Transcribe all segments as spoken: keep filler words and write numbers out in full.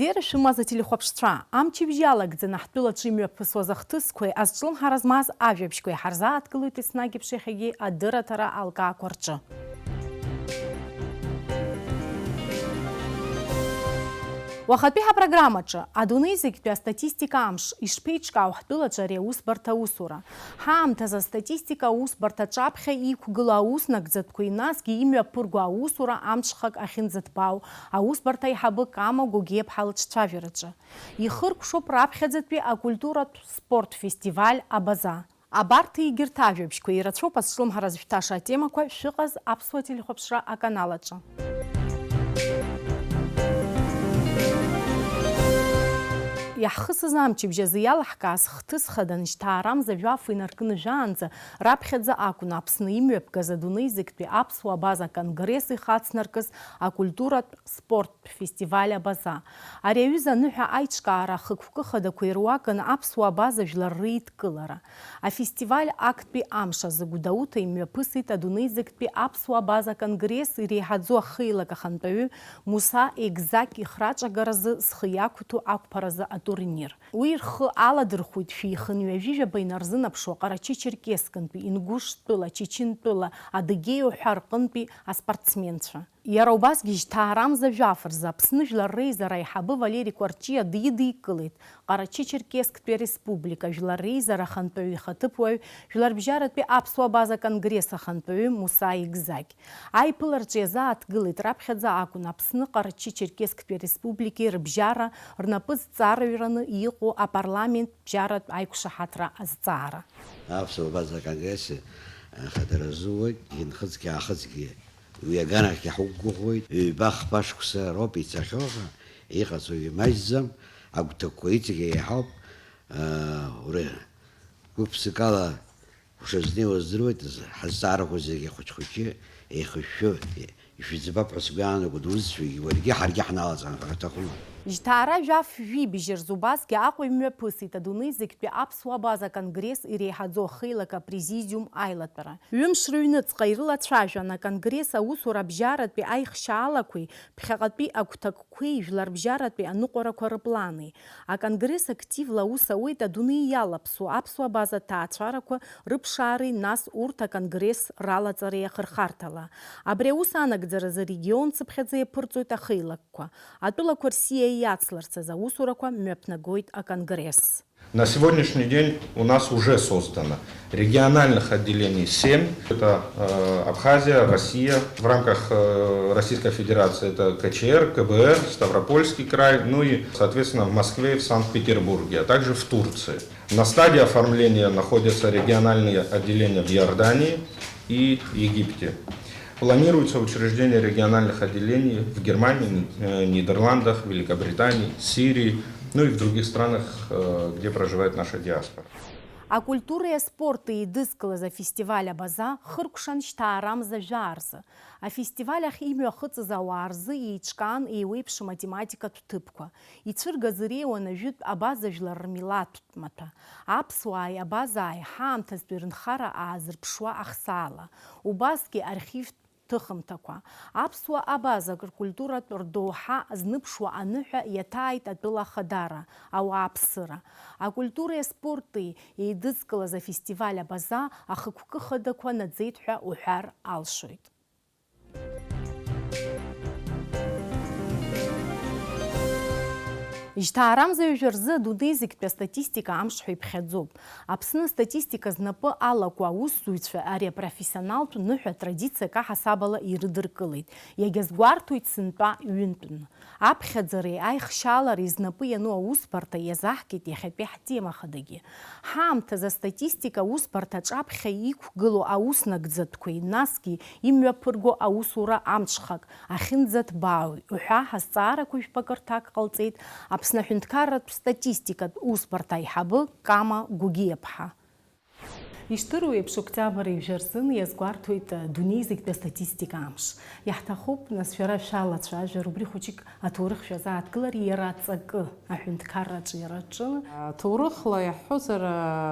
Бзиара шәымаз ателехәаԥшцәа, амчыбжь иалагӡаны ҳтәылаҿы имҩаԥысуаз ахҭысқәеи азҿлымҳара змаз ажәабжьқәеи ҳарзааҭгылоит еснагь еиԥш иахьагьы адырраҭара алкаақәа рҿы. Уахатәи ҳапрограммаҿы адунеи зегьтәи астатистика амш ишԥеиҿкаау ҳтәылаҿы ари аусбарҭа аусура. Ҳаамҭазы астатистика аусбарҭа аҿаԥхьа иқәгылоу аус нагӡатәқәеи насгьы имҩаԥырго аусура амҽхак ахьынӡаҭбаау аусбарҭа аиҳабы Кама Гогиаԥҳа лыҿцәажәараҿы. Ихыркәшоуп раԥхьаӡатәи акультуратә спорт фестиваль Абаза. Абарҭ егьырҭ ажәабжьқәа ирацәоуп азҿлымҳара зышәҭаша атемақәа шәыҟаз аԥсуа телехәаԥшра аканал аҿы. Иаҳхысыз амчыбжь азы иалаҳкааз хҭыс хаданы жьҭаарамза жәаф инаркны жәаанӡа раԥхьаӡа акәын Аԥсны имҩаԥгаз адунеи зегьтәи аԥсуа абаза конгресс ихацнаркыз акультуратә спорттә фестиваль Абаза. Ари аҩыза аныҳәа аиҿкаара ахықәкы хадақәа ируакын аԥсуа абаза жәлар реидкылара. Афестиваль актәи амш азы Гәдоуҭа имҩаԥысит адунеи зегьтәи аԥсуа абаза конгресс иреиҳаӡоу ахеилак ахантәаҩы Муса Егзак ихраҿагаразы зхы иақәиҭу ақәԥаразы атурнир. Уи рхы аладырхәит шәи хынҩажәи жәаба инарзынаԥшуа Ҟарачы-Черкескынтәи, Ингушстәыла, Чечентәыла, Адыгеиа уҳәа рҟынтәи аспортсменцәа. Иара убасгьы жьҭаарамза жәаф рзы Аԥсны Жәлар Реизара аиҳабы Валери Кәарҷиа дидикылеит Ҟарачы-Черкесктәи Ареспублика Жәлар Реизара ахантәаҩы ихаҭыԥуаҩ, Жәларбжьаратәи аԥсуа абаза конгресс ахантәаҩы Муса Егзак. Аиԥылараҿы иазааҭгылеит раԥхьаӡа акәын Аԥсны Ҟарачы-Черкесктәи Ареспубликеи рыбжьара рнапы зҵарыҩраны иҟоу апарламент бжьаратә аиқәшаҳаҭра азҵаара. Аԥсуа абаза конгресс ахадара азууеит, инхыҵгьы-аахыҵгьы уи аганахьгьы ҳуқәгәыӷуеит. Ҩба-хԥа шықәса роуп ицахьоу, аха иҟаҵоу имаҷӡам, агәҭакқәа иҵегь еиҳауп. Уара гәык-ԥсыкала ушазнеиуа здыруеит азы, ҳазҵаарақәа зегьы хәыҷ-хәыҷы, еихышәшәы, ишәыӡбап ҳәа сгәы иаанагон, узцәагьы уаргьы ҳаргьы ҳналаҵан ҳәа ҳҭахума? Жьҭаара жәаф жәибжь рзы убасгьы Аҟәа имҩаԥысит адунеи зегьтәи аԥсуа абаза конгресс иреиҳаӡоу ахеилак апрезидиум аилатәара. Ҩымш рыҩныҵҟа ирылацәажәан аконгресс аусура абжьаратәи аихшьаалақәеи ԥхьаҟатәи агәҭакқәеи жәларбжьаратәи аныҟәарақәа рыплани. Аконгресс активла аус ауеит адунеи иалаԥсоу аԥсуа абаза ҭаацәарақәа рыԥшаареи, нас урҭ аконгресс ралаҵареи ахырхарҭала. Абри аус анагӡаразы арегион цыԥхьаӡа иаԥырҵоит ахеилакқәа. Атәылақәа рсиа иацларц азы аусурақәа мҩаԥнагоит аконгресс. На сегодняшний день у нас уже создано региональных отделений семь. Это, э, Абхазия, Россия. В рамках, э, Российской Федерации это К Ч Р, К Б Р, Ставропольский край, ну и, соответственно, в Москве и в Санкт-Петербурге, а также в Турции. На стадии оформления находятся региональные отделения в Иордании и Египте. Планируется учреждение региональных отделений в Германии, Ни-, э, Нидерландах, Великобритании, Сирии, ну и в других странах, э, где проживает наша диаспора. Акультуреи аспорти еидызкылаз афестиваль Абаза хыркәшан жьҭаарамза жәаа рзы. Афестиваль ахь имҩахыҵыз ауаа рзы еиҿкаан еиуеиԥшым атематикатә ҭыԥқәа. Ицәыргаз иреиуан ажәытә абаза жәлар рмилаҭтә маҭәа. Аԥсуааи абазааи ҳаамҭазтәи рынхара аазырԥшуа ахсаала, убасгьы архивтә ҭыхымҭақәа. Аԥсуа абазак ркультуратә рдоуҳа зныԥшуа аныҳәа иаҭааит атәыла ахадара, ауааԥсыра. Акультуреи аспорти еидызкылаз афестиваль Абаза ахықәкы хадақәа наӡеит ҳәа уҳәар алшоит. Жьҭаарамза ҩажәа рзы адунеи зегьтәи астатистика амш ҳәа иԥхьаӡоуп. Аԥсны астатистика знапы алаку аусзуҩцәа ари апрофессионалтә ныҳәа традициак аҳасабала ирыдыркылеит, иагьазгәарҭоит сынтәа ҩынтәны. Аԥхьаӡареи аихшьаалареи знапы иану аусбарҭа иазаҳкит иахьатәи ҳтема хадагьы. Ҳаамҭазы астатистика аусбарҭа аҿаԥхьа иқәгылоу аус нагӡатәқәеи насгьы имҩаԥырго аусура амҽхак ахьынӡаҭбаауеи уҳәа азҵаарақәа жәпакы рҭак ҟалҵеит Аԥсны аҳәынҭқарратә статистикатә усбарҭа аиҳабы Кама Гогиаԥҳа. Ишдыру еиԥш, октиабр ҩажәа рзын иазгәарҭоит дунеи зегьтәи астатистика амш. Иаҳҭахуп, нас, шәара шәалацәажәар, убри хәыҷык аҭоурых шәазааҭгылар, иара аҵакы аҳәынҭқарраҿы иара аҿы. Ҭоурыхла иаҳҳәозар,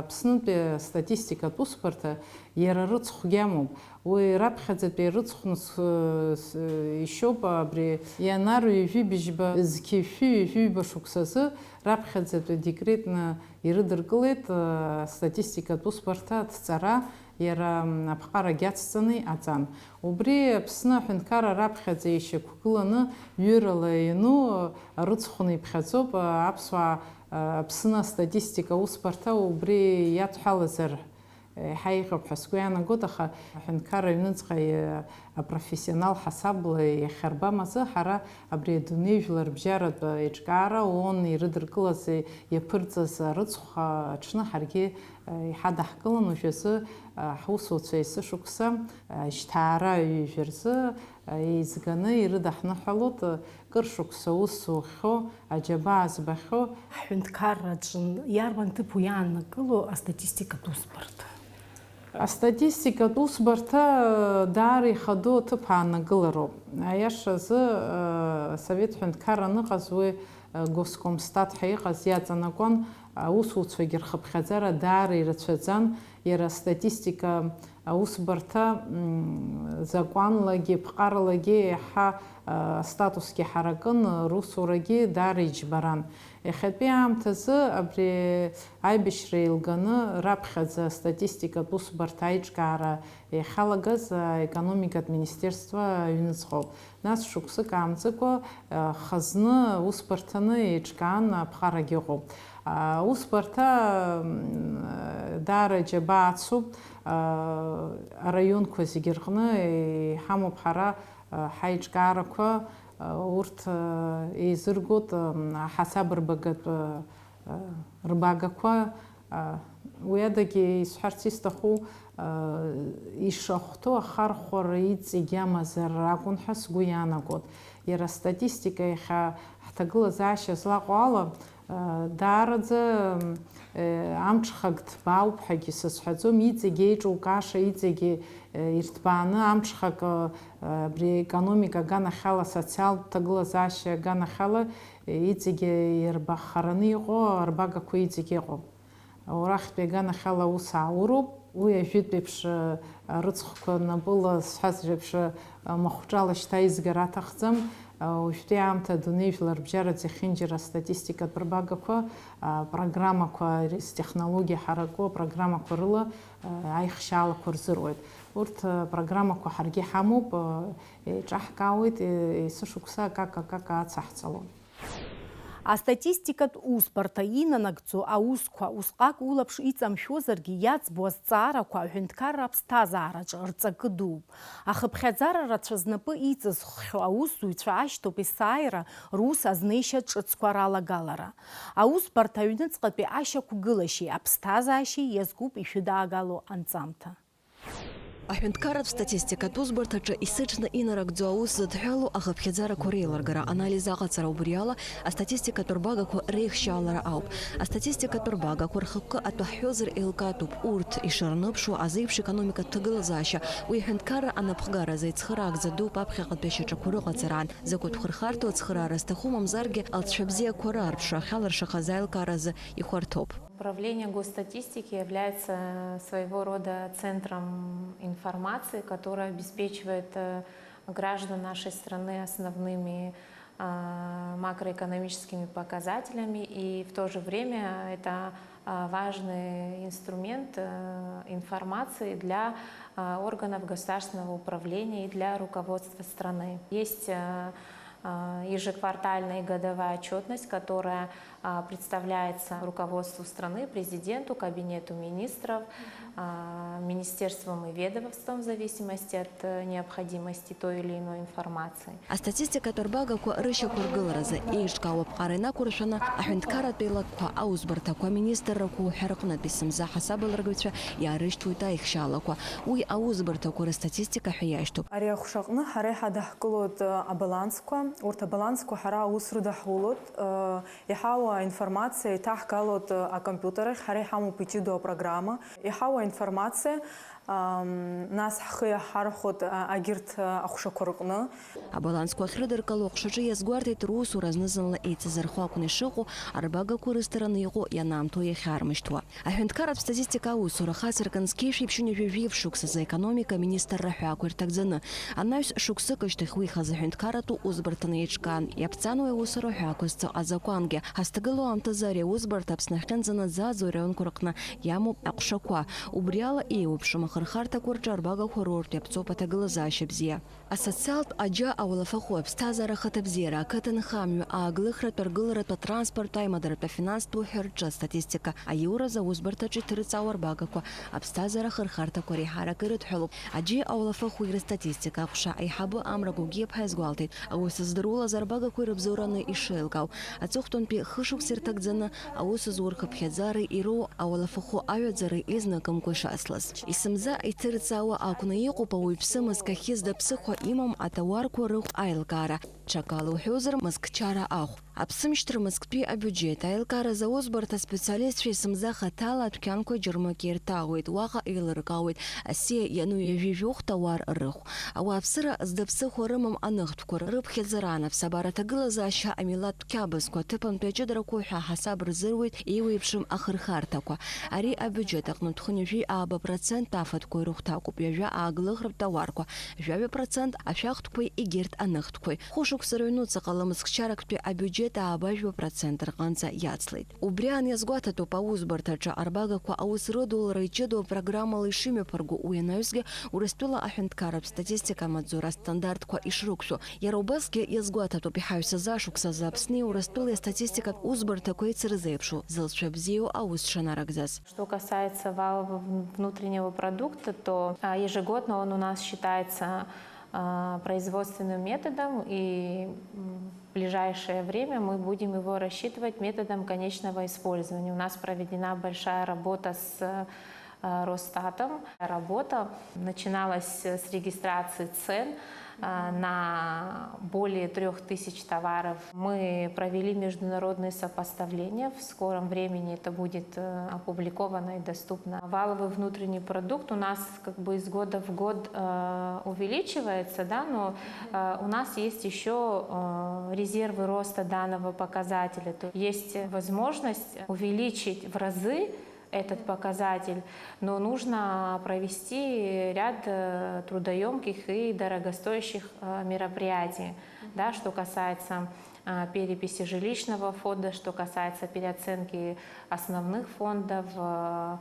Аԥснытәи астатистикатә усбарҭа иара рыцхәгьы амоуп. Уи раԥхьаӡатәи рыцхәны с-, с-, ишьоуп абри ианар ҩажәи быжьба, зқьи шәи ҩажәи ҩба шықәсазы раԥхьаӡатәи декретны ирыдыркылеит, э, астатистикатә усбарҭа аҭҵара иара, м, аԥҟарагь ацҵаны иҟаҵан. Убри Аԥсны аҳәынҭқарра раԥхьаӡа ишьақәгыланы ҩырала иану, э, рыцхәны иԥхьаӡоуп, э, аԥсуаа, э, Аԥсны астатистика усбарҭа убри иадҳәалазар еиҳа еиӷьуп ҳәа сгәы иаанагоит, аха аҳәынҭқарра аҩныҵҟа, э, апрофессионал ҳасабла иахьарбам азы ҳара абри адунеи жәларбжьаратә еиҿкаара ООН ирыдыркылаз иаԥырҵаз арыцхә аҽны ҳаргьы, э, иҳадаҳкылан, уажәазы, э, ҳусуцәа есышықәса, э, жьҭаара ҩажәа рзы, э, еизганы ирыдаҳныҳәалоит, э, кыр шықәса ус зухьоу аџьабаа збахьоу. Ҳҳәынҭқарраҿы иарбан ҭыԥу иааннакыло астатистикатә усбарҭа? Астатистикатә усбарҭа даара ихадоу аҭыԥ ааннакылароуп. Аиашазы, э, Асовет ҳәынҭқарра аныҟаз уи, э, Госкомстат ҳәа иҟаз иаҵанакуан, аусуцәагьы рхыԥхьаӡара даара ирацәаӡан, иара астатистика аусбарҭа, м, закәанлагьы, ԥҟарлагьы еиҳа, э, астатусгьы ҳаракын, русурагьы даара иџьбаран. Иахьатәи аамҭазы абри аибашьра еилганы раԥхьаӡа астатистикатә усбарҭа аиҿкаара иахьалагаз аекономикатә министерство аҩныҵҟоуп. Нас шықәсык аамҵыкәа, э, хазны усбарҭаны еиҿкаан аԥҟарагьы ыҟоуп. Аусбарҭа, м, даара џьабаа ацуп, э, араионқәа зегьы рҟны иҳамоуп ҳара, э, ҳаиҿкаарақәа, э, урҭ, э, еизыргоит, э, аҳасаб рбагатә, э, рбагақәа, а, уи адагьы исҳәарц исҭаху, а, ишахәҭоу ахархәара иҵегь амазар акәын ҳәа сгәы иаанагоит. Иара астатистика иахьа ҳҭагылазаашьа злаҟоу ала, а, даараӡа, м, э, амҽхак ҭбаауп ҳәагьы сазҳәаӡом, иҵегь еиҿукааша, иҵегь, э, ирҭбааны амҽхак, э, абри аекономика аганахьала, асоциалтә ҭагылазаашьа аганахьала, э, иҵегь ирбахараны иҟоу арбагақәа иҵегь ыҟоуп. Урахьтәи аганахьала аус аауроуп. Уи ажәытә еиԥш, э, рыцхәқәа напыла, сҳәаз реиԥш, э, махәҿала шьҭа изгара аҭахӡам. Э, уажәтәи аамҭа адунеи жәларбжьаратә зехьынџьара астатистикатә рбагақәа, э, программақәа, р-, зтехнологиа ҳараку апрограммақәа рыла, э, аихшьаалақәа рзыруеит. Урҭ, э, программақәа ҳаргьы ҳамоуп, э, еиҿаҳкаауеит, э, есышықәса акака-акака ацаҳҵалон. Астатистикатә усбарҭа инанагӡо аусқәа усҟак улаԥш иҵамшәозаргьы, иаӡбо азҵаарақәа аҳәынҭқарра аԥсҭазаараҿы рҵакы дууп. Ахыԥхьаӡара рацәа знапы иҵызххьоу аусзуҩцәа ашьҭоуп есааира рус азнеишьа ҿыцқәа ралагалара. Аусбарҭа аҩныҵҟатәи ашьақәгылашьеи аԥсҭазаашьеи иазкуп ишәыдаагало анҵамҭа. Аҳәынҭқарратә статистикатә усбарҭаҿы исыҽны инарыгӡо аус зыдҳәалоу ахыԥхьаӡарақәа реилыргара, анализ аҟаҵара, убри ала астатистикатә рбагақәа реихшьаалара ауп. Астатистикатә рбагақәа рхықәкы атәы ҳҳәозар еилкаатәуп, урҭ ишырныԥшуа азеиԥш економикатә ҭагылазаашьа, уи аҳәынҭқарра анапхгаразы ицхыраагӡа дууп аԥхьаҟатәи ашьаҿақәа рыҟаҵараан. Закәытә хырхарҭоу ацхыраара зҭаху, мамзаргьы алҵшәа бзиақәа раарԥшра ахьалыршахаз аилкааразы ихәарҭоуп. Управление госстатистики является своего рода центром информации, который обеспечивает, э, граждан нашей страны основными, а, макроэкономическими показателями, и в то же время это, а, важный инструмент, э, информации для, а, органов государственного управления и для руководства страны. Есть, э, а, ежеквартальная и годовая отчетность, которая, а, представляется руководству страны, президенту, кабинету министров, а, министерствам и ведомствам в зависимости от, э, необходимости той или иной информации. Астатистикатә рбагақәа рышьақәыргыларазы еиҿкаау аԥҟара инақәыршәаны, аҳәынҭқарратә еилакқәа, аусбарҭақәа, аминистррақәа уҳәа рҟнытә есымза аҳасабалыргаҩцәа иаарышьҭуеит аихшьаалақәа. Уи аусбарҭақәа рыстатистика ҳәа иашьҭоуп. Ари аҟәшаҟны ҳара иҳадаҳкылоит, э, абалансқәа. Урҭ абалансқәа ҳара аус рыдаҳулоит, э, иҳауа аинформациа иҭаҳгалоит, э, акомпиутер ахь, ҳара иҳамоуп итиудо апрограмма, иҳауа аинформациа, ам, нас ҳхы иаҳархәоит, а, агьырҭ, а, аҟәшақәа рҟны. Абалансқәа ахьрыдыркыло аҟәшаҿы иазгәарҭеит русура зны-зынла еицазырхо акәны ишыҟоу, арбагақәа рысҭараны иҟоу ианаамҭоу иахьаармышьҭуа. Аҳәынҭқарратә статистика аусура хацыркын зқьи жәшәи ԥшьынҩажәи жәиԥшь шықәсазы аекономика министрра ҳәаақәа ирҭагӡаны, анаҩс шықәсык ашьҭахь уи ихазы аҳәынҭқарратәу усбарҭаны еиҿкаан, иаԥҵан уи аусура ҳәаақәа зҵо азакәангьы. Ҳазҭагылоу аамҭазы ари аусбарҭа Аԥсны ахьынӡанаӡааӡо араионқәа рҟны иамоуп аҟәшақәа. Убри ала еиуеиԥшым ахырхарҭақәа рҿы арбагақәа роуртә иаԥҵоуп аҭагылазаашьа бзиа. Асоциалтә аџьа ауалафахәы, аԥсҭазаара ахаҭабзиара, ақыҭанхамҩа, ааглыхратә, аргыларатә, атранспорттә, аимадаратә, афинанстә уҳәа рҿы астатистика, аиуразы аусбарҭаҿы иҭырҵаауа арбагақәа, аԥсҭазаара ахырхарҭақәа реиҳарак ирыдҳәалоуп. Аџьеи ауалафахәи рыстатистика аҟәша аиҳабы Амра Гогиаԥҳа иазгәалҭеит, аус здыруаз арбагақәа ирыбзоураны ишеилкаау, аҵыхәтәантәи хышықәса ирҭагӡаны аус зур хыԥхьаӡара ироу ауалафахәы аҩаӡара изныкымкәа ишацлаз. Есымза иҭырҵаауа акәны иҟоуп ауаҩԥсы мызкахьы зда ԥсыхәа имам атауарқәа рыхә аилкаара, ҽакала уҳәозар, мызкчара ахә. Аԥсымшьҭра мызктәи абиуџьеҭ аилкааразы аусбарҭа специалистцәа есымза хаҭала адәқьанқәа џьармыкьа ирҭалоит, уаҟа еилыркаауеит асиа иану ҩажәи жәохә тауар рыхә. Ауааԥсыра зда ԥсыхәа рымам аныхтәқәа рыԥхьаӡара, анаԥсабара, аҭагылазаашьа, амилаҭтә қьабзқәа, аҭыԥантәи аҷыдарақәа ҳәа ҳасаб рзыруеит еиуеиԥшым ахырхарҭақәа. Ари абиуџьет аҟнытә хынҩажәи ааба процент афатәқәа ирыхәҭакуп, ҩажәа ааглыхратә тауарқәа, жәаҩа процент ашәахтәқәеи егьырҭ аныхтәқәеи. Хәышықәса рыҩнуҵаҟала мызкчарактәи абиуџьет ааба жәаба процент рҟынӡа иацлеит. Убри аан иазгәаҭатәуп аусбарҭаҿы арбагақәа аус рыдулара иҷыдоу апрограммала ишымҩаԥырго, уи анаҩсгьы Урыстәыла аҳәынҭқарратә статистика амаҵзура астандартқәа ишрықәшәо. Иара убасгьы иазгәаҭатәуп иҳаҩсыз ашықәсазы Аԥсни Урыстәылеи астатистикатә усбарҭақәа еицырзеиԥшу, зылҵшәа бзиоу аус шанарыгӡаз. Что касается валового вн-, внутреннего продукта, то, а, ежегодно он у нас считается, а, производственным методом, и, м, в ближайшее время мы будем его рассчитывать методом конечного использования. У нас проведена большая работа с, а, Росстатом. Работа начиналась с регистрации цен, а, на более трёх тысяч товаров. Мы провели международные сопоставления. В скором времени это будет, э, опубликовано и доступно. Валовый внутренний продукт у нас как бы из года в год, э, увеличивается, да, но, э, у нас есть ещё, э, резервы роста данного показателя. То есть возможность увеличить в разы этот показатель, но нужно провести ряд, э, трудоёмких и дорогостоящих, э, мероприятий, да, что касается, э, переписи жилищного фонда, что касается переоценки основных фондов, э,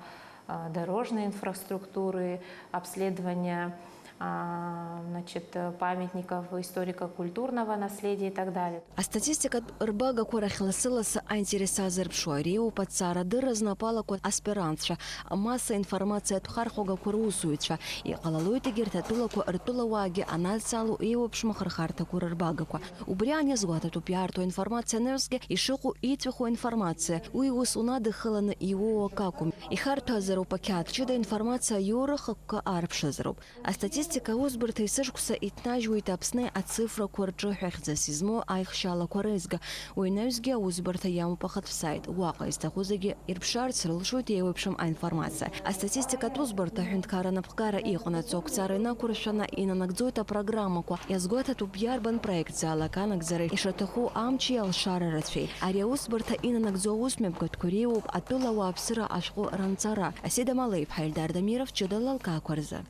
э, дорожной инфраструктуры, обследования, а, значит, э, памятников историко-культурного наследия и так далее. Астатистикатә рбагақәа рахь лассы-лассы аинтерес азырԥшуа, иреиуоуп аҭҵаарадырра знапалақәа аспирантцәа, амасса информациатә хархәагақәа русуҩцәа. Иҟалалоит егьырҭ атәылақәа ртәылауаагьы анадҵаало еиуеиԥшым ахырхарҭақәа рырбагақәа. Убри аан иазгәаҭатәуп иаарту аинформациа анаҩсгьы ишыҟоу иҵәаху аинформациа. Уи ус унадыххыланы иуоу акы акәым. Ихарҭәаазароуп ақьаад ҷыда информациа аиура хықәкы аарԥшызароуп. Астатистика аусбарҭа есышықәса иҭнажьуеит Аԥсни ацифрақәа рҿы ҳәа хьӡыс измоу аихшьалақәа реизга. Уи анаҩсгьы аусбарҭа иамоуп ахатә саит, уаҟа изҭаху зегьы ирԥшаарц рылшоит еиуеиԥшым аинформациа. Астатистикатә усбарҭа аҳәынҭқарра анапхгара иҟанаҵо ақәҵара инақәыршәаны инанагӡоит апрограммақәа. Иазгәаҭатәуп иарбан проект залак анагӡара ишаҭаху амчи алшара рацәеи. Ари аусбарҭа инанагӡо аусмҩаԥгатәқәа реиуоуп атәыла ауааԥсыра ашәҟәы ранҵара. Асида Малеиԥҳа, Ельдар Дамиров, ҷыдала алкаақәа рзы.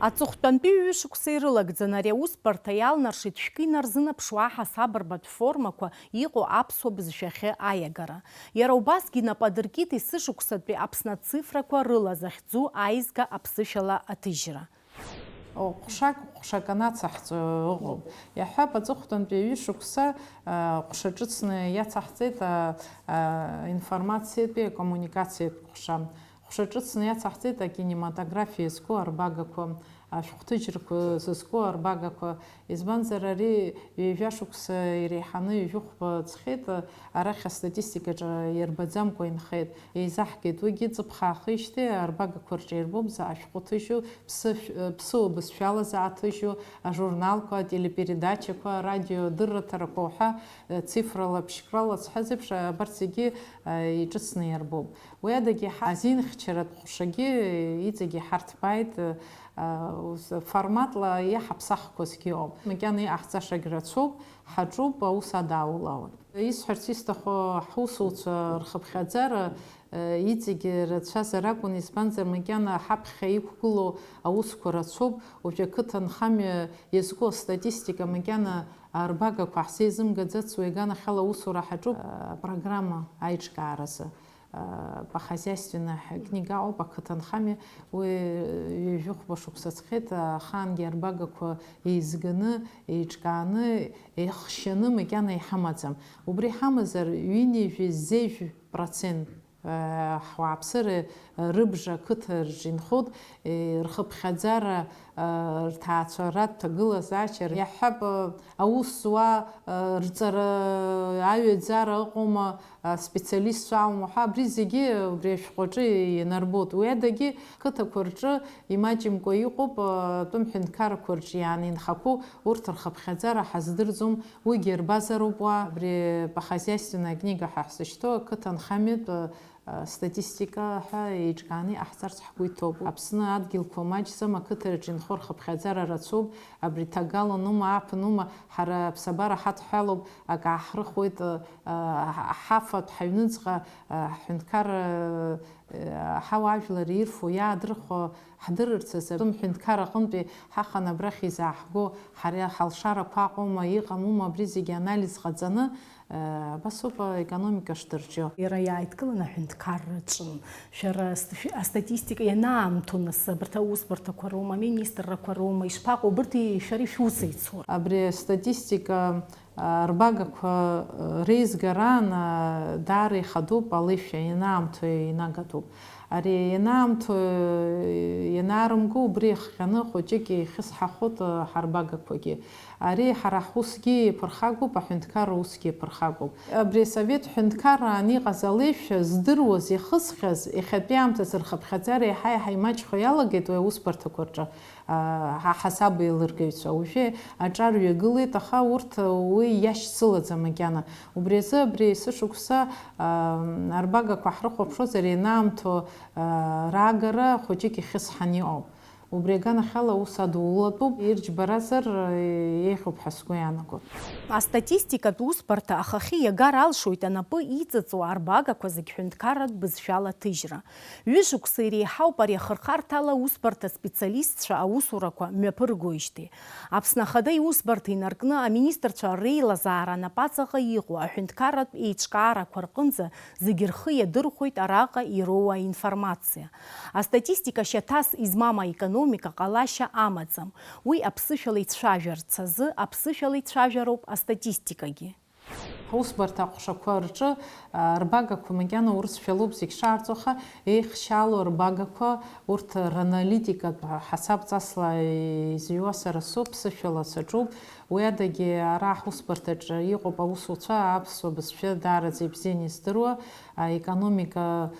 Аҵыхәтәантәи ҩышықәса ирылагӡаны ари аусбарҭа иалнаршеит шәкы инарзынаԥшуа аҳасабырбатә формақәа иҟоу аԥсуа бызшәахьы аиагара. Иара убасгьы инапы адыркит есышықәсатәи Аԥсны ацифрақәа рыла захьӡу аизга аԥсышәала аҭыжьра. Ҟәшак, ҟәшак анацаҳҵо ыҟоуп. Иаҳҳәап, аҵыхәтәантәи ҩышықәса, а, ҟәша ҿыцны иацаҳҵеит, а, а, информациатәи акоммуникациатә ҟәша. Ҟәша ҿыцны иацаҳҵеит акинематографиа зқәу арбагақәа, Ашәҟәҭыжьрақәа зызку арбагақәа, избанзар, ари ҩажәа шықәса иреиҳаны ҩажәихәба ҵхеит, арахь астатистикаҿы иарбаӡамкәа инхеит. Еизаҳгеит, уигьы ҵыԥх аахижьҭеи арбагақәа рҿы ирбом заҟа шәҟәы ҭыжьу, ԥсы, ԥсыуа бызшәала заҟа ҭыжьу, ажурналқәа, ателепередачақәа, арадио адырраҭарақәа уҳәа, цифрала, ԥшькрала зҳәаз еиԥш, абарҭ зегьы иҿыцны иарбом. Уи адагьы ҳа-, азинхьчаратә ҟәшагьы иҵегьы ҳарҭбааит, ус, форматла иаҳаԥсахқәазгьы ыҟоуп. Макьана иҟаҳҵашагь рацәоуп, ҳаҿуп, аус адааулауан. Исҳәарц исҭаху, ҳусуцәа рхыԥхьаӡара, э, иҵегьы рацәазар акәын, избанзар, макьана ҳаԥхьа иқәгылоу аусқәа рацәоуп. Уажәы ақыҭанхамҩа иазку астатистика макьана арбагақәа ҳзеизымгаӡац, уи аганахьала аусура ҳаҿуп, э, программа аиҿкааразы. Э, по хозяйственной книга ауп, ақыҭанхамҩа, уи ҩажәихәба шықәса ҵхеит, ахаангьы арбагақәа еизганы, еиҿкааны, еихшьаны макьана иҳамаӡам. Убри ҳамазар, ҩынҩажәи зежә процент, э, ҳуааԥсыра рыбжа ақыҭа рҿы инхоит, э, рхыԥхьаӡара, э, рҭаацәаратә ҭагылазаашьа, иаҳҳәап, э, аус зуа, э, рҵара аҩаӡара ыҟоума, э, специалистцәа аума ҳәа, абри зегьы убри ашәҟәаҿы ианарбоит. Уи адагьы қыҭақәа рҿы имаҷымкәа иҟоуп, э, атәым ҳәынҭқаррақәа рҿы иааны инхақәоу, урҭ рхыԥхьаӡара ҳаздырӡом, уигьы рбазароуп уа. Абри по хозяйственной книга ҳәа ҳзышьҭоу ақыҭанхамҩатә, э, статистика ҳәа еиҿкааны иҟаҳҵарц ҳгәы иҭоуп. Аԥсны адгьылқәа маҷӡам, ақыҭараҿы инхо рхыԥхьаӡара рацәоуп, абри ҭагаланума, ааԥынума, ҳара аԥсабара ҳадҳәалоуп, акы ааҳрыхуеит, ҳафатә, ҳаҩныҵҟа, ҳҳәынҭқарра, ҳауаажәлар ирфо, иаадырхәо ҳдырырц азы, атәым ҳәынҭқар аҟынтәи ҳахан абрахь изааҳго, ҳара ҳалшарақәа аҟоума, иҟамума, абри зегьы анализ ҟаҵаны, Э, абас ауп аекономика шдырҿио. Иара иааидкыланы аҳәынҭқарра аҿын. Шәара аст-, шәи-, астатистика ианаамҭоу нас, абарҭ аусбарҭақәа роума, аминистррақәа роума, ишԥаҟоу, убырҭ и-, шәара ишәус еицур? Абри астатистика, а, рбагақәа, а, реизгараан, а, даара ихадоуп, алеишәа ианаамҭоу инагатәуп. Ари ианаамҭоу, ианаарымго, убри ихҟьаны хәыҷык ихьысҳахоит, а, ҳарбагақәагьы. Ари ҳара ҳусгьы иаԥырхагоуп, аҳәынҭқарра усгьы иаԥырхагоуп. Абри асовет ҳәынҭқарраан иҟаз алеишәа здыруаз, ихысхьаз, иахьатәи аамҭазы рхыԥхьаӡара еиҳа-еиҳа имаҷхо иалагеит уи аусбарҭақәа рҿы, аа, ҳа-, ҳасаб еилыргаҩцәа. Уажәы аҿар ҩагылеит, аха урҭ уи иашьцылаӡам макьана. Убри азы абри есышықәса, аа, арбагақәа ҳрыхәаԥшуазар, ианаамҭоу, аа, раагара хәыҷык ихьысҳан иҟоуп. Убри аганахьала аус адулатәуп, ирџьбаразар, еиӷьуп ҳәа сгәы иаанагоит. Астатистикатә усбарҭа ахахьы иагар алшоит анапы иҵыҵуа арбагақәа зегь ҳәынҭқарратә бызшәала ҭыжьра. Ҩышықәса иреиҳауп ари ахырхарҭала аусбарҭа специалистцәа аусурақәа мҩаԥыргоижьҭеи. Аԥсны Ахада Иусбарҭа инаркны аминистрцәа реилазаара анапаҵаҟа иҟоу аҳәынҭқарратә еиҿкаарақәа рҟынӡа зегь рхы иадырхәоит араҟа ироуа аинформациа. Астатистика шьаҭас измам аекономика ҟалашьа амаӡам. Уи аԥсышәала ицәажәарц азы аԥсышәала ицәажәароуп астатистикагьы. Ҳусбарҭа аҟәшақәа рҿы, а, рбагақәа макьана урысшәалоуп зегь шаарҵо, аха еихшьаало рбагақәа, урҭ раналитикатә ҳасабҵасла изҩуа сара соуп, ԥсышәала саҿуп. Уи адагьы ара ҳусбарҭаҿы иҟоуп аусуцәа аԥсуа бызшәа даараӡа ибзианы издыруа, аекономика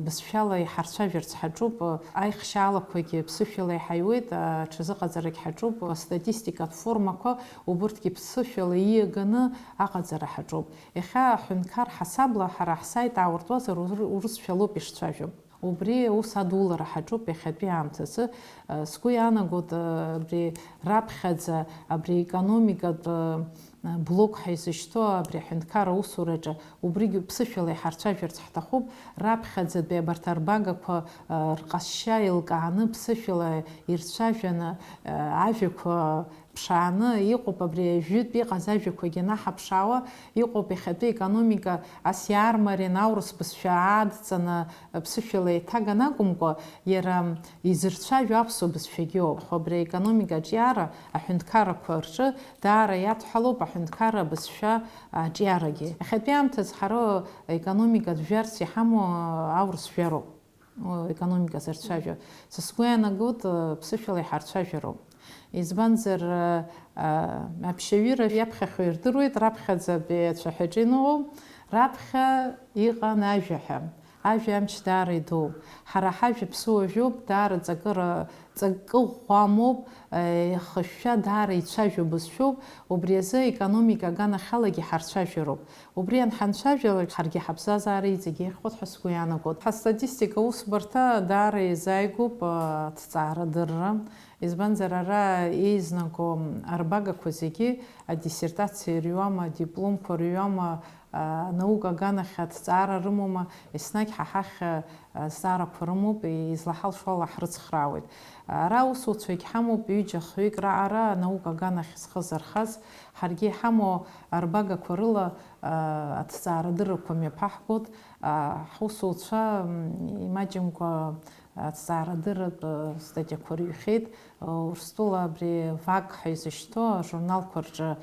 бызшәала иҳарцәажәарц ҳаҿуп, аихшьаалақәагьы ԥсышәала иҳаиуеит, аҽазыҟаҵарагь ҳаҿуп, астатистикатә формақәа убырҭгьы ԥсышәала ииаганы аҟаҵара ҳаҿуп. Иахьа аҳәынҭқар ҳасабла ҳара ҳсайт аауртуазар ур-, урысшәалоуп ишцәажәо. Убри аус адулара ҳаҿуп иахьатәи аамҭазы. Сгәы иаанагоит, абри раԥхьаӡа, абри аекономикатә блок ҳәа изышьҭоу абри аҳәынҭқар аусураҿы убригь ԥсышәала иҳарцәажәарц ҳҭахуп. Раԥхьаӡатәи абарҭ арбагақәа, а, рҟазшьа еилкааны, ԥсышәала ирцәажәаны, а, ажәақәа ԥшааны иҟоуп. Абри жәытә иҟаз ажәақәагьы анаҳаԥшаауа, иҟоуп иахьатәи аекономика ас иаармариан, аурыс бызшәа аадҵаны, ԥсышәала еиҭаган акәымкәа, иара изырцәажәо аԥсуа бызшәагьы ауп. Аха абри аекономика аҿиара аҳәынҭқаррақәа рҿы даара иадҳәалоуп аҳәынҭқарра абызшәа аҿиарагьы. Иахьатәи аамҭазы ҳара аекономикатә жәларс иҳамоу аурыс жәлароуп. О, економиказ рцәажәо. Са сгәы иаанагоит, э, ԥсышәала иҳарцәажәароуп. Избанзар, э, э, аԥшьаҩыра иаԥхьахьоу ирдыруеит, раԥхьаӡатәи ацәаҳәаҿы иныҟәо, раԥхьа иҟан ажәа ҳәа. Ажәа амч даара идууп. Ҳара ҳажәа ԥсыуа жәоуп, даара ҵакыра, ҵакы ӷәӷәа амоуп, э, ихышәшәа даара ицәажәо бызшәоуп, убри азы аекономика аганахьалагьы ҳарцәажәароуп. Убри анҳанцәажәалак, ҳаргьы ҳаԥсҭазаара иҵегь еиӷьхоит ҳәа сгәы иаанагоит. Ҳастатистика усбарҭа даара еизааигәоуп, а, аҭҵаарадырра. Избанзар, ара еизнаго арбагақәа зегьы адиссертациа рҩуама, адипломқәа рҩуама, а, анаука аганахь аҭҵаара рымоума, еснагь ҳа ҳахь, а, азҵаарақәа рымоуп, излаҳалшо ала ҳрыцхраауеит. Ара аусуцәагь ҳамоуп, ҩыџьа-хҩык раҟара анаука аганахь зхы зырхаз, ҳаргьы иҳамоу арбагақәа рыла, а, аҭҵаарадыррақәа мҩаԥаҳгоит. А, ҳусуцәа, м, имаҷымкәа аҭҵаарадырратә, а, статиақәа рыҩхьеит. А, Урыстәыла абри ВАК ҳәа изышьҭоу ажурналқәа рҿы, а,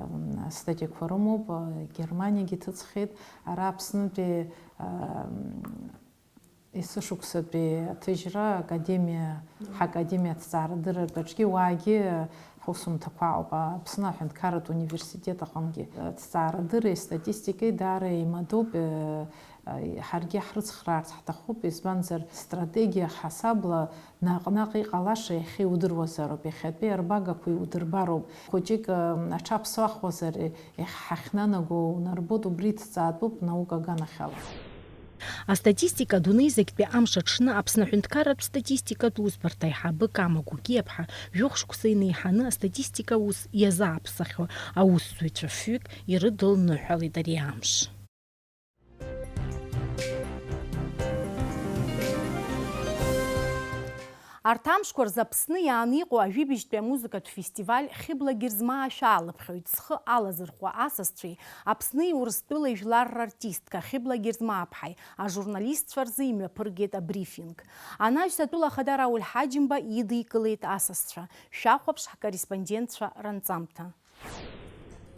м, астатиақәа рымоуп. А, Германиагьы ҭыҵхьеит. Ара Аԥснытәи, а, м, Есышықәсатәи аҭыжьра академиа, ҳакадемиа аҭҵаарадырратә аҿгьы уаагьы ҳусумҭақәа ыҟоуп. Аԥсны аҳәынҭқарратә университет аҟынгьы аҭҵаарадырреи астатистикеи даара еимадоуп. Ҳаргьы ҳрыцхраарц ҳҭахуп, избанзар, стратегиа ҳасабла наҟ-наҟ иҟалаша иахьа иудыруазароуп, иахьатәи арбагақәа иудырбароуп. Хәыҷык аҽаԥсахуазар, ҳахьнанаго унарбоит, убри ҭҵаатәуп наука аганахьала. Астатистика адунеи зегьтәи амш аҽны Аԥсны аҳәынҭқарратә статистикатә усбарҭа аиҳабы Кама Гәыгиаԥҳа жәохә шықәса инеиҳаны астатистика аус иазааԥсахьоу аусзуҩцәа фҩык ирыдылныҳәалеит ари амш. Арҭ амшқәа рзы Аԥсны иааны иҟоу ажәибжьтәи амузыкатә фестиваль Хьыбла Герзмаа шәаалыԥхьоит зхы алазырхәуа асасцәеи Аԥсни Урыстәылеи жәлар рартистка Хьыбла Герзмааԥҳаи ажурналистцәа рзы имҩаԥыргеит абрифинг. Анаҩс атәыла ахада Рауль Ҳаџьымба идикылеит асасцәа. Шәахәаԥш ҳкорреспондентцәа ранҵамҭа.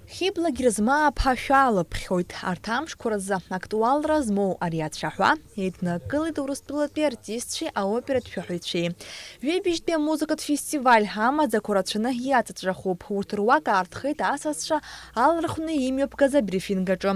Хьыбла Герзмааԥҳа шәаалыԥхьоит. Арҭ амшқәа рзы актуалра змоу ари ацәаҳәа еиднакылеит урыстәылатәи артистцәеи аоператә шәаҳәаҩцәеи. Ҩажәижәтәи амузыкатә фестиваль амаӡақәа рацәаны иаҵаҵәахуп. Урҭ руак аарҭхеит асасцәа алархәны имҩаԥгаз абрифинг аҿы.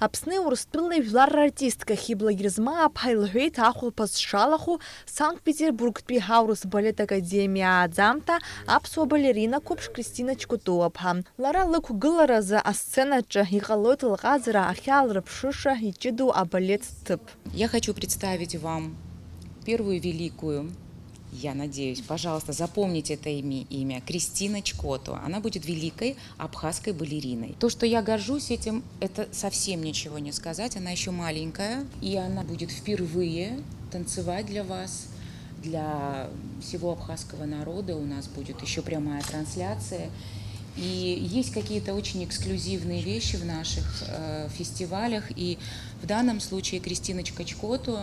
Аԥсни Урыстәылеи жәлар рартистка Хьыбла Герзмааԥҳа илҳәеит ахәылԥаз шалахәу Санкт-Петербургтәи аурыс балет академиа ааӡамҭа аԥсуа балерина қәыԥш Кристина Чкутуаԥҳа. Лара лықәгыларазы асценаҿы иҟалоит лҟазара ахьаалырԥшыша иҷыдоу абалет ҭыԥ. Я хочу представить вам первую великую, я надеюсь, пожалуйста, запомните это имя, имя, Кристина Чкоту. Она будет великой абхазской балериной. То, что я горжусь этим, это совсем ничего не сказать. Она ещё маленькая, и она будет впервые танцевать для вас, для всего абхазского народа. У нас будет ещё прямая трансляция. И есть какие-то очень эксклюзивные вещи в наших, э, фестивалях. И в данном случае Кристина Чкоту,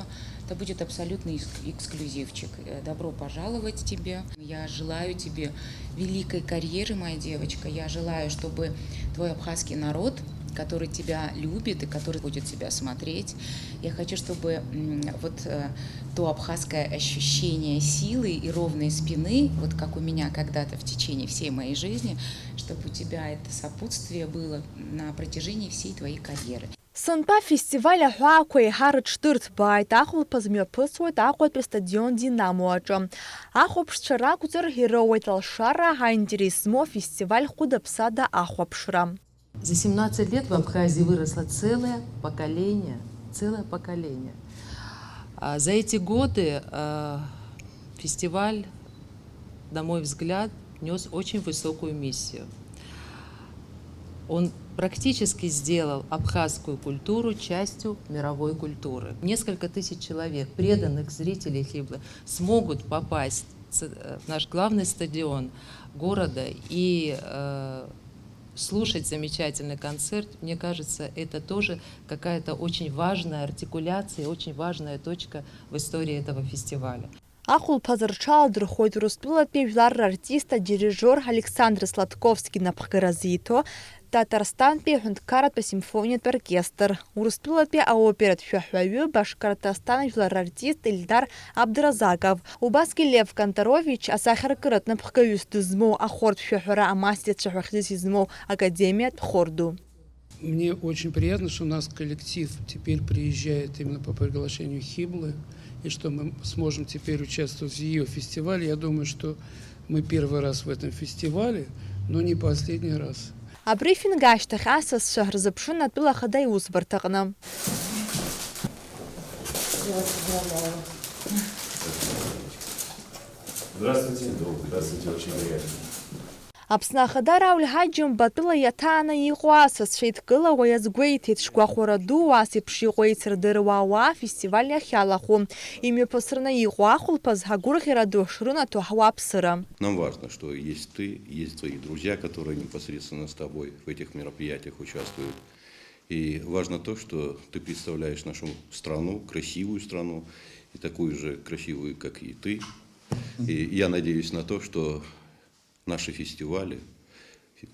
это будет абсолютный экск-, эксклюзивчик. Э, добро пожаловать тебе. Я желаю тебе великой карьеры, моя девочка. Я желаю, чтобы твой абхазский народ, который тебя любит и который будет тебя смотреть, я хочу, чтобы, м, вот, э, то абхазское ощущение силы и ровной спины, вот как у меня когда-то в течение всей моей жизни, чтобы у тебя это сопутствие было на протяжении всей твоей карьеры. Сынтәа афестиваль аҳәаақәа еиҳа рыҽдырҭбааит, ахәылԥаз мҩаԥысуеит Аҟәатәи астадион Динамо аҿы. Ахәаԥшцәа ракәзар, ироуеит алшара, аинтерес змоу афестиваль хәыда-ԥсада ахәаԥшра. За семнадцать лет в Абхазии выросло целое поколение, целое поколение. А за эти годы, а, фестиваль, на мой взгляд, нёс очень высокую миссию. Он практически сделал абхазскую культуру частью мировой культуры. Несколько тысяч человек, преданных зрителей Хиблы, смогут попасть ц-, э, в наш главный стадион города и, э, слушать замечательный концерт. Мне кажется, это тоже какая-то очень важная артикуляция, очень важная точка в истории этого фестиваля. Ахәылԥаз рҽаладырхәуеит Урыстәылатәи жәлар рартист, адирижиор Александр Сладковски инапхгара зиҭо Татарстантәи аҳәынҭқарратә асимфониатә оркестр, Урыстәылатәи аоператә шәаҳәаҩы, Башкортостан жәлар рартист Ильдар Абдразаков, убасгьы Лев Канторович асахьаркыратә напхгаҩыс дызмоу ахортә шәаҳәара амастер цәаҳәа хьӡыс измоу академиатә хор ду. Мне очень приятно, что у нас коллектив теперь приезжает именно по приглашению Хиблы, и что мы сможем теперь участвовать в её фестивале. Я думаю, что мы первый раз в этом фестивале, но не последний раз. Абрифинг ашьҭахь асасцәа рзыԥшын атәыла ахада иусбарҭаҟны. Здравствуйте. Здравствуйте, очень приятно. Аԥсны Ахада Рауль Ҳаџьымба атәыла иаҭааны иҟоу асасцәа еидкылауа иазгәеиҭеит, шгәахәара ду ас еиԥш иҟоу еицырдыруа ауаа афестиваль иахьалахәу, имҩаԥысраны иҟоу ахәылԥаз агәырӷьара ду шрынаҭо ҳуааԥсыра. Нам важно, что есть ты, есть твои друзья, которые непосредственно с тобой в этих мероприятиях участвуют. И важно то, что ты представляешь нашу страну, красивую страну, и такую же красивую, как и ты. И я надеюсь на то, что наши фестивали,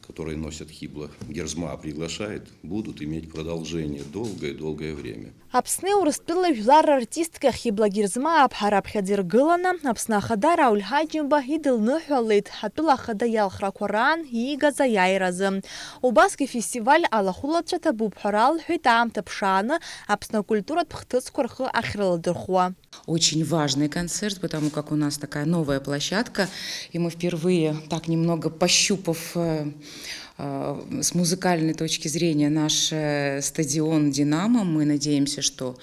которые носят Хибла Герзма, приглашает, будут иметь продолжение долгое-долгое время. Аԥсни Урыстәылеи жәлар рартистка Хибла Герзмааԥҳа раԥхьаӡа иргыланы, Аԥсны Ахада Рауль Ҳаџьымба идылныҳәалеит ҳатәыла ахада иалхрақәа раан иигаз аиааиразы. Убасгьы афестиваль алахәылацәа ҭабуп ҳәа ралҳәеит аамҭа ԥшааны Аԥсны акультуратә хҭысқәа рхы ахьрыладырхәуа. Очень важный концерт, потому как у нас такая новая площадка, и мы впервые, так немного пощупав, э, э, с музыкальной точки зрения наш, э, стадион «Динамо», мы надеемся, что,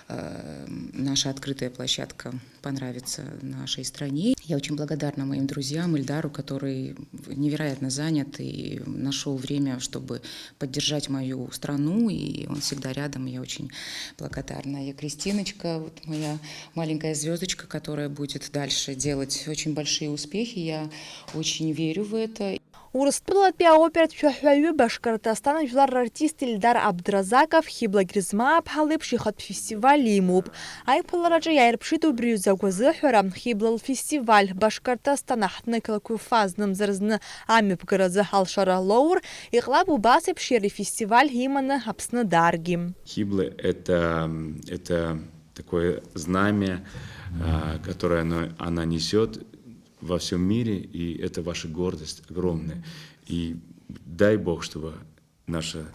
э, наша открытая площадка понравится нашей стране. Я очень благодарна моим друзьям, Ильдару, который невероятно занят и нашёл время, чтобы поддержать мою страну, и он всегда рядом, и я очень благодарна. И Кристиночка, вот моя маленькая звёздочка, которая будет дальше делать очень большие успехи, я очень верю в это. Урыстәылатәи аоператә шәаҳәаҩы, Башкортостан жәлар рартист Ильдар Абдразаков Хибла Герзмааԥҳа леиԥш ихатә фестиваль имоуп. Аиԥылараҿы иааирԥшит убри ҩыза агәазыҳәара, Хибла лфестиваль Башкортостан аҳҭнықалақь уфа знымзар зны амҩаԥгаразы алшара лоур, иҟалап убас еиԥш иара ифестиваль иманы Аԥсны дааргьы. Хибла это, это такое знамя, а, которое оно, она несёт во всём мире, и это ваша гордость огромная. И дай Бог, чтобы наша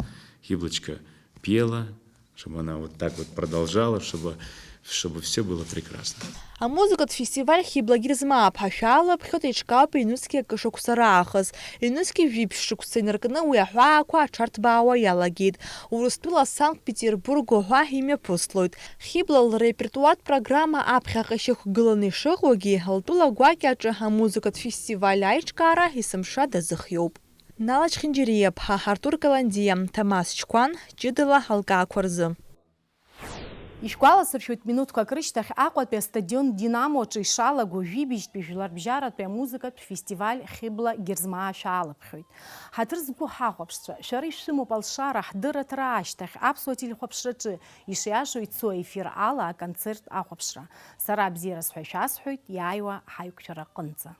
Хиблочка пела, чтобы она вот так вот продолжала, чтобы, чтобы всё было прекрасно. Амузыкатә фестиваль Хибла Герзмааԥҳа шәаалаԥхьоит еиҿкаауп ҩнызқьи акы шықәса раахыс. Ҩнызқьи жәиԥшь шықәса инаркны уи аҳәаақәа аҽарҭбаауа иалагеит. Урыстәыла Санкт-Петербург уҳәа имҩаԥыслоит. Хибла лрепертуартә программа аԥхьаҟа ишьақәгыланы ишыҟоугьы, лтәыла гәакьа аҿы амузыкатә фестиваль аиҿкаара есымша дазыхиоуп. Нала Чхинџьариа-ԥҳа, Артур Каландиа, Ҭамаз Чқәан, ҷыдала алкаақәа рзы. Ишәгәаласыршәоит, минуҭқәак рышьҭахь Аҟәатәи астадион Динамо аҿы ишалаго жәибжьтәи жәларбжьаратәи амузыкатә фестиваль Хибла Герзмаа шәаалаԥхьоит. Ҳаҭыр зқәу ҳахәаԥшцәа, шәара ишәымоуп алшара, ҳдырраҭара ашьҭахь аԥсуа телехәаԥшраҿы ишиашоу ицо аефир ала аконцерт ахәаԥшра. Сара абзиараз ҳәа шәасҳәоит иааиуа ҳаиқәшәара аҟынӡа.